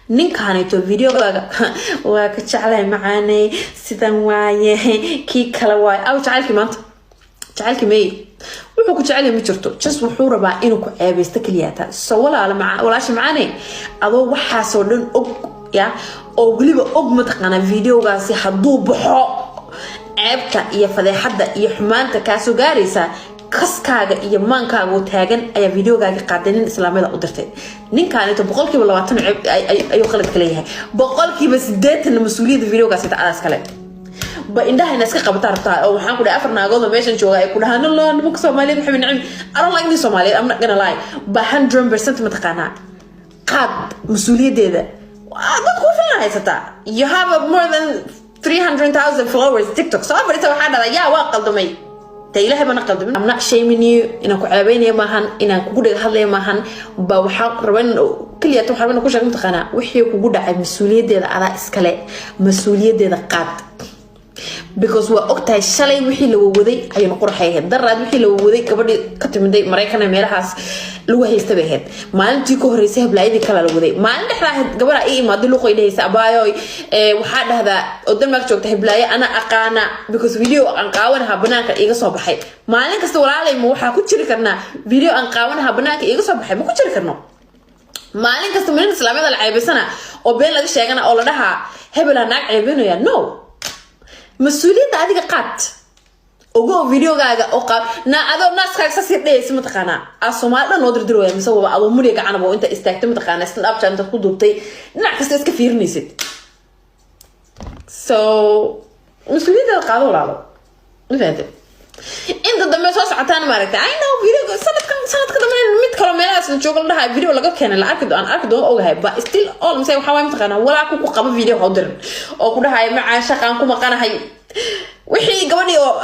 Ninkaanayto videogaaga waa ka jeclay macaaney, sidan waaye, kii kale waaye. Aw, jacaylkii maanta, jacaylkii meey? Wuxuu ku jecel yahay ma jirto, just wuxuu rabaa inuu ku ceebaysto keliyaata. So walaala, walaasha macaaney, adoo waxaasoo dhan og ya, oo weliba og mataqaanaa videogaasi hadduu baxo ceebta iyo fadeexadda iyo xumaanta kaasoo gaaraysa, kaskaaga iyo maankaaga oo taagan ayaa videogaaga qaaday, nin islaamada u dirtay. Ninkaanito 20% ceeb ayuu qalad ka leeyahay, 80%-na mas-uuliyadda videogaasi adaas kale ba. Indhaha iska qabataa rabtaa oo waxaan ku dhahay afar naagood oo meeshan jooga ay ku dhahaan, "Allah, nimanka Soomaaliyeed maxay nicim." I don't like nin Soomaaliyeed, I'm not gonna lie, but 100% mataqaanaa qaad mas-uuliyaddeeda. Dad kuu filan haysataa. You have a more than 300,000 followers TikTok. Soo fadhiisa, waxaa dhahdaa, "Yaa waa qaldamay." Dee Ilaahay bana qaldamin. I'm not shaming you, inaan ku ceebeynaya maahan, inaan kugu dhaga hadlaya maahan, ba waxaa raba in keliya waxaa raba inaan ku sheego mataqaanaa wixii kugu dhacay mas-uuliyaddeeda adaa iskale. Mas-uuliyaddeeda qaad, because waa ogtahay shalay wixii la wawaday ayaynu qurxay ahayd, daraad wixii la wawaday gabadhii ka timiday Maraykan meelahaas lagu haysta bay ahayd, maalintii ka horeysay hablaayadii kale la waday, maalin dhexdaa ahayd gabadha ii imaaday luqoy dhehaysa, "Abaayoy," waxaa dhahdaa oo Denmark joogta, "Heblaayo ana aqaana because video aan qaawanaha banaanka iiga soo baxay." Maalin kasta, walaalay, ma waxaa ku jiri karnaa video aan qaawanaha banaanka iiga soo baxay? Ma ku jiri karno. Maalin kasta malin islaamiyada la ceebaysana oo been laga sheegana oo la dhahaa hebelaa naag ceebanaya. No, mas-uuliyadda adiga qaad. Ogo videogaaga oo qaab na adoo naaskaaga saas yar dhehaysa mataqaanaa aa Soomaali dhan loo dirdirwaya, mise waba adoo muriga gacanaba oo inta istaagtay mataqaanaa Snapchat intaad ku duubtay, dhinac kasta iska fiirinaysid. So mas-uuliyaddaada qaado, walaalo. Ma fahantay? Inta dambe soo socotaan, maaragtay, I know video sanadkan, sanadka dambe mid kaloo meelahaas la joogo la dhahaa video laga keenay la arki, aan arki doono, ogahay. But still, all mise waxaa waay mataqaanaa walaa ku qabo video ha u dirin oo ku dhahaya macaan shaqaan ku maqanahay. Wixii gabadhii oo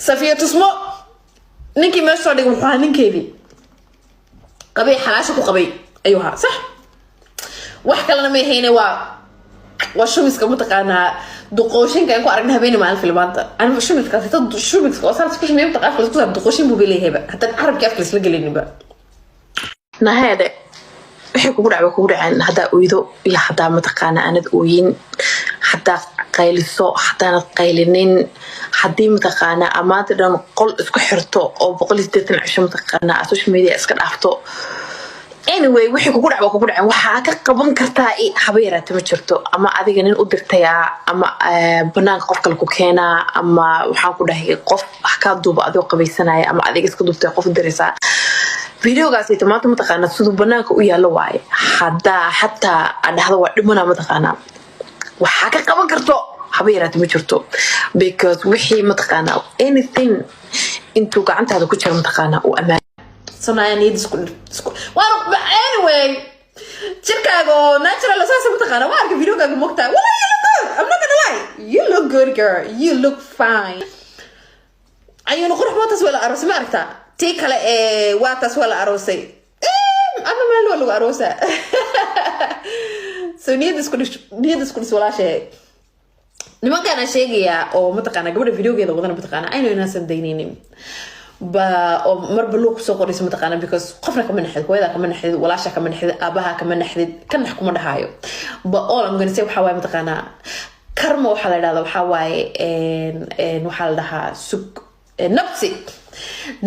Safiya Tusmo ninkii meesha soo dhigay wuxuu ahaa ninkeedii qabay, xalaasha ku qabay ayuu ahaa, sax. Wax kalena may hayne, waa shumiska mataqaanaa duqooshinka aan ku aragna habeeni maalin filmaanta. Aniga shumiskaas hita shumiska oo saas ku shumiya mataqaa afka lasku saar, duqooshin buu leeyahayba, haddaan carabkii afka lasla gelinba. Naheede, wixii kugu dhacba kugu dhaceen. Haddaa oydo iyo haddaa mataqaana aanad ooyin, haddaa qayliso, haddaanad qaylinin, haddii mataqaana amaanta dhan qol isku xirto oo 180 cisho mataqaana aad social media iska dhaafto, anyway, wixii kugu dhacba kugu dhaceen. Waxaa ka qaban kartaa haba yaraata ma jirto. Ama adiga nin u dirtayaa, ama banaanka qof kale ku keenaa, ama waxaan ku dhahay qof wax kaa duuba adigoo qabaysanaya, ama adiga iska duubtay qof u diraysaa videogaasita. Maanta mataqaana siduu banaanka u yaallo waaye. Haddaa xataa aad dhahdo waa dhimana, mataqaanaa waxaa ka qaban karto haba yaraata ma jirto, because wixii mataqaana anything intuu gacantaada ku jiro mataqaana uu ammaan. Sonaya niyad isku waan. Anyway, jirkaaga oo natural saasa mataqaana waa arkay videogaaga, mogtaa. Wala, you look good, I'm not gonna lie, you look good, girl, you look fine. Ayuuna qurux waa taas, waa la aroosay. Ma aragtaa tii kale ee waa taas, waa la aroosay ama maalin waa lagu aroosaa. So niyad isku dhis, niyad isku dhis, walaashay. Nimankaan aan sheegayaa oo mataqaana gabadha videogeeda wadana mataqaana aynu inaasan daynaynin ba oo marba luuq kusoo qoraysa mataqaana, because qofna kama naxdid, hooyadaa kama naxdid, walaasha kama naxdid, aabaha kama naxdid, ka nax kuma dhahaayo. But all I'm gonna say waxaa waaye mataqaanaa karma waxaa la dhahdaa, waxaa waaye waxaa la dhahaa sug nabsi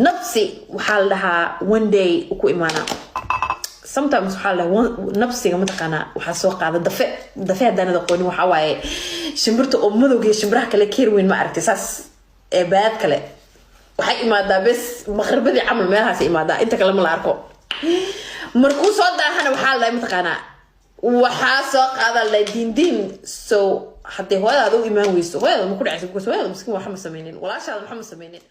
nabsi, waxaa la dhahaa one day ku imaanaa. Sometimes waxaa la dhahaa nabsiga mataqaanaa waxaa soo qaada dafe. Dafe haddaanad aqoonin, waxaa waaye shimbirta oo madowga iyo shimbiraha kale keer weyn, ma aragtay? Saas ee baad kale waxay imaadaa bes maqribadii camal, meelahaas imaadaa, inta kale ma la arko. Markuu soo daahana waxaa la dhahay mataqaanaa waxaa soo qaada la dhahay diindiin. So haddii hooyadaada u imaan weyso, hooyadaada ma ku dhacayso, because hooyadaada miskiin waxa ma sameynin, walaashaada waxa ma sameynin.